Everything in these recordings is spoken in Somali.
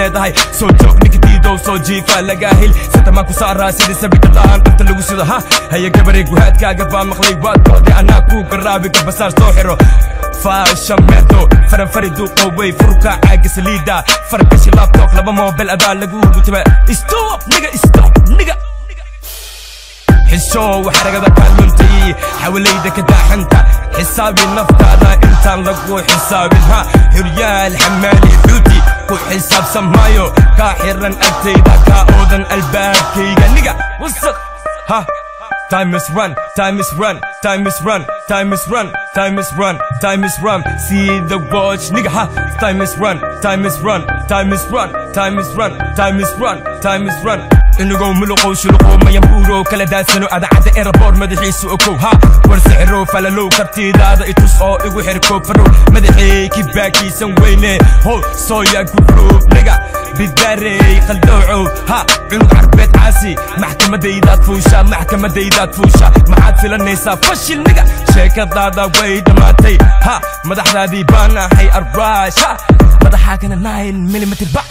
leedahay soo joog ninka diidow soo jiifa lagaa hel satamaan ku saaraa sida sabida la'aan dhabta lagu sido ha haya gabarey guhaadkaaga baa maqlay waad go'day anaa kuu garaabi garbasaar soo xiro faashameeto faranfari duuqowey furka caaga saliida fargashi laptop laba moobel adaa lagugu tiba stop nigga stop nigga xishow xaragada kaa luntay xawalayda ka daaxanta xisaabi naftaada intaan lagu xisaabin ha xuryaal xamaali xuuti ku xisaabsan maayo kaa xiran agtayda kaa oodan albaabkayga nigga wasaq ha. Time is run, time is run, time is run, time is run, time is run, time is run. See the watch, nigga, ha. Time is run, time is run, time is run, time is run, time is run, time is run. Inagoo muluqow shuluqow mayambuurow kala daadsano adacadda eraboor madaxiisu okow ha war sixrow falalow kartidaada itus oo igu xir koofarow madaxii kibaakiisan weyne how sooya gubrow nigga bidaarey qaldoocow ha cunug carbeed caasi maxkamadaydaad fuusha maxkamadaydaad fuusha maxaad filanaysaa fashil nigga sheekadaada way dhammaatay ha madaxdaadii baan ahay arraash ha madaxaagana 9 millimeter bac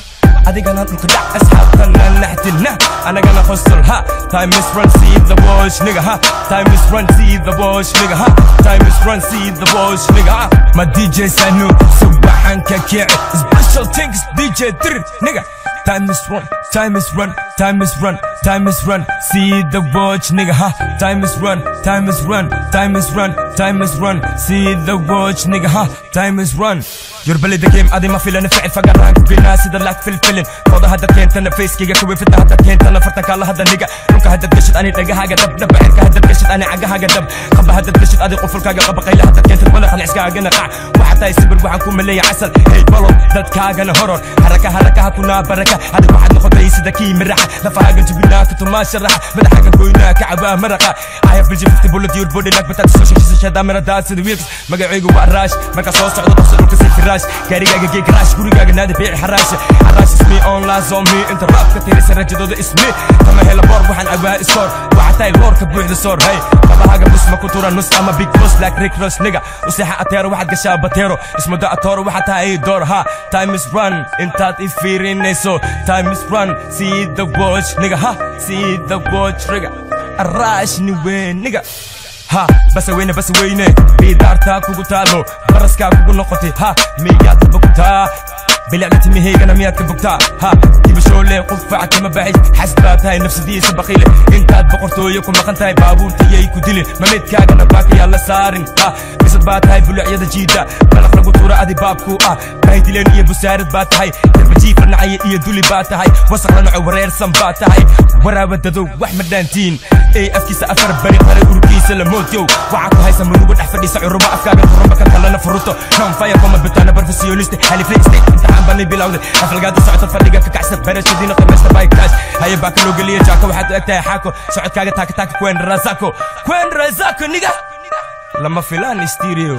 adigana dhulka dhac asxaabtana naxdina anagana qosol ha. Time is run, see the watch, nigga, ha. Time is run, see the watch, nigga, ha. Time is run, see the watch, nigga, ha. My DJ Sanu subaxanka kici special things DJ Dir nigga. Time is run, time is run, time is run, time is run, see the watch, nigga, ha. Time is run, time is run, time is run, time is run, see the watch, nigga, ha. Time is run. Your belly the game adi ma filan ficil faqaraan ku geynaa sida laag filfilin fooda haddaad keentana facekayga kuwi fitna haddaad keentana farta kaala hadda nigga dhulka haddaad gashid ani dhagahaaga dab dhab cirka haddaad gashid ani cagahaaga dab qaba haddaad gashid adi qufulkaaga qaba qayla haddaad keentad wala qanacskaagana qac waxaa tahay sibir waxaan ku maleeya casal hey balow dadkaagana horor haraka harakaha kunaa baraka adig waxaad noqotay sida kii miraxa lafahaaga jubinaa kutumaa sharaxa madaxaaga goynaa ka cabaa maraqa I have bilji 50 bullet your body like bataat soo shishada miradaa sida wiilkas magacaygu waa raash marka soo socdo dhaqso dhulka si firaash gaarigaaga gee garaash gurigaaga naadi biic xaraash xaraash ismi on last on me inta raabka tirisa rajadooda ismi kama hela boor waxaan cabaa isoor waxaa tahay loorka buuxda soor hey qabahaaga bus ma ku tura nus ama big boss like Rick Ross nigga useexa ateero waxaad gashaa bateero ismudo atooro waxaa tahay door ha. Time is run intaad i fiirinayso time is run, see the watch, nigga, ha. See the watch, nigga, araash ni weyn nigga ha bas weyne bas weyne bidaartaa kugu taalo baraskaa kugu noqotay ha miyaad ka bogtaa bilicda timihaygana miyaad ka bogtaa ha dibashoole qufaca kama baxid xas baa tahay nafsadiisa baqiile intaad boqortooyo ku maqan tahay baabuurtayay ku dilin mamidkaagana baakayaa la saarin ha bisad baa tahay bulucyada jiida balaq lagu tuura adi baabku ah bahdileen iyo busaarad baa tahay darbajiif la nacaya iyo duli baa tahay wasaq la naco wareersan baa tahay waraabadadow wax ma dhaantiin ey afkiisa afar bari qaray urkiisa la moodyow waxaa ku haysa murugo dhex fadhiisa curuba afkaaga turuba kan kalena furuto non fire kuma bitaana barfasiyoniste haliflay state imtixaan bani bilowday xaflagaada socota fadhiga ka kacsa barashadiina qimaysta bike haye baa ka loo geliya jaako waxaad u egtahay xaako socodkaaga taaka taaka kwen razako kwen razako nigga lama filaan stereo.